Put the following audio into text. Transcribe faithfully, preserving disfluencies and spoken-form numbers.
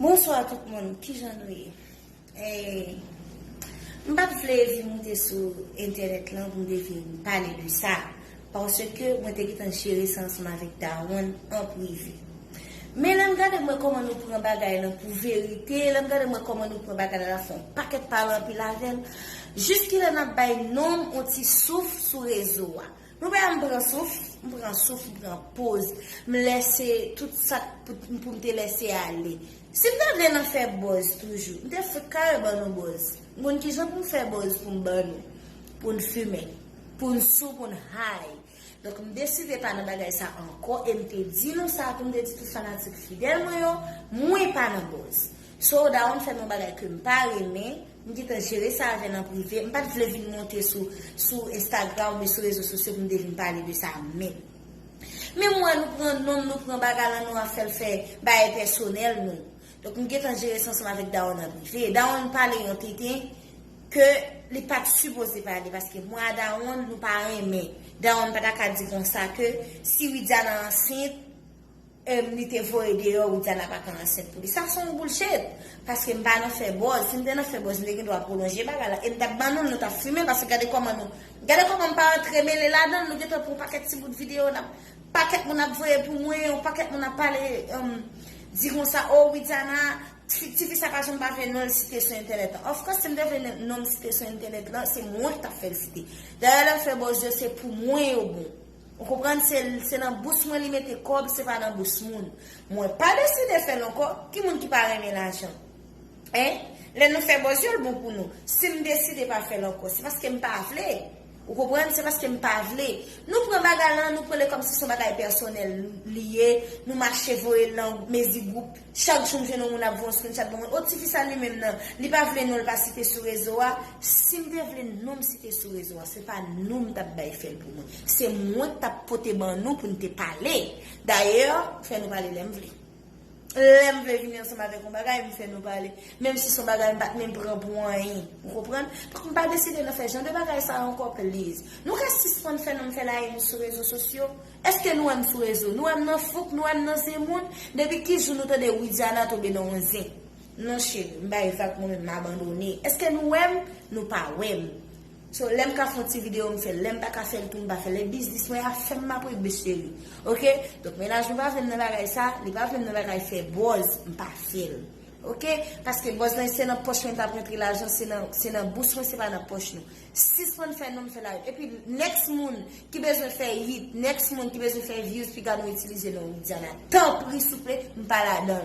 Bonswa tout moun, kijan nou ye? Eh, m pa t vle vin moute sou entènèt lan pou m te vin pale de sa, paske mwen te gentan jere sa ansanm avèk Dawonn an prive. Men lè m gade m wè kòman nou pran bagay lan pou verite, lè m gade m wè kòman nou pran bagay lan, la fè yon pakèt pale anpil avè l, jiskilè n ap bay nonm yon ti souf sou rezo a. Nou wè m pran souf, m pran souf, m pran poz, m lèse tout sa k pou, pou m te lèse ale. Si m ta vle nan fè buzz toujou, m te fout kare ban nou buzz. M konn kijan pou m fè buzz pou m ban nou, pou n fimen, pou n sou, pou n high. Donk m deside pa nan bagay sa ankò e m te di nou sa tou, m te di tout fanatik fidèl mwen yo, mwen pa nan buzz. So, Dawonn fè m yon bagay ke m pa renmen, m gentan jere sa avè l an prive, m pa t vle vin monte sou, sou Instagram oubyen sou rezo sosyo pou m te vin pale de sa menm. Men m wè nou pran nonm, nou pran bagay lan, nou ap fè l fè bagay pèsonèl nou. Donk m gentan jere sa ansanm avèk Dawonn an prive. Dawonn pale yon tenten ke li pa t sipoze pale, paske mwen a Dawonn nou pa renmen. Dawonn pa ta ka di konsa ke si Widiana ansent, em, li te voye deyò, Widiana pa ka ansent pou li. Sa se yon bullshit. Paske m pa nan fè buzz. Si m te nan fè buzz, m te gen dwa pwolonje bagay la. E m t ap ban nou l, nou t ap fimen, paske gade kòman nou, gade kòman m pa antre mele ladan l, nou gentan pran yon pakèt ti bout videyo, n ap, pakèt moun ap voye pou mwen, yon pakèt moun ap pale, em, di konsa, o, Widiana, ti, tifi sa pa janm pa vle non l site sou entènèt lan. Of course, si m te vle non m site sou entènèt lan, se mwen ki t ap fè l site. Dayè, lè m fè buzz yo, se pou mwen yo bon. Ou konprann? Se, se nan bous mwen li mete kòb, se pa nan bous moun. Mwen pa deside fè l ankò. Ki moun ki pa renmen lajan? Hein? Lè nou fè buzz yo, l bon pou nou. Si m deside pa fè l ankò, se paske m pa vle. Ou konprann? Se paske m pa vle. Nou pran bagay lan, nou pran li kòmsi se yon bagay pèsonèl li ye, nou mache voye l nan mezi gwoup. Chak jou m jwenn yon moun ap voye yon screenshot ban mwen. O, tifi sa li menm nan, li pa vle non l pa site sou rezo a. Si m te vle non m site sou rezo a, se pa nou m t ap bay fè l pou mwen. Se mwen k t ap pote ban nou pou n te pale. Dayè, fè nou pale lè m vle. Lè m vle vini ansanm avèk yon bagay, m fè nou pale. Menm si se yon bagay m pa t menm pran pou anyen. Ou konprann? Donk, m pa deside nan fè jan de bagay sa ankò, please. Nou ka sispann fè non m fè la haine sou rezo sosyo? Èske nou wè m sou rezo? Nou wè m nan fouk? Nou wè m nan zen moun? Depi ki jou nou tande Widiana tonbe nan yon zen? Non, cheri, m bay vag, mwen menm, m abandone. Èske nou wè m? Nou pa wè m. So, lè m ka fè yon ti videyo, m fè l. Lè m pa ka fè l tou, m pa fè l. E biznis mwen a fè m m ap rete, cheri. Oke? Donk, mennaj mwen pa vle m nan bagay sa, li pa vle m nan bagay fè buzz, m pa fè l. Oke? Paske buzz lan, se nan pòch mwen t ap rantre lajan, se nan, se nan bous mwen, se pa nan pòch nou. Sispann fè non m fè la haine. Epi, next moun ki bezwen fè hit, next moun ki bezwen fè views, piga nou itilize non Widiana. Tanpri, souple, m pa ladan l.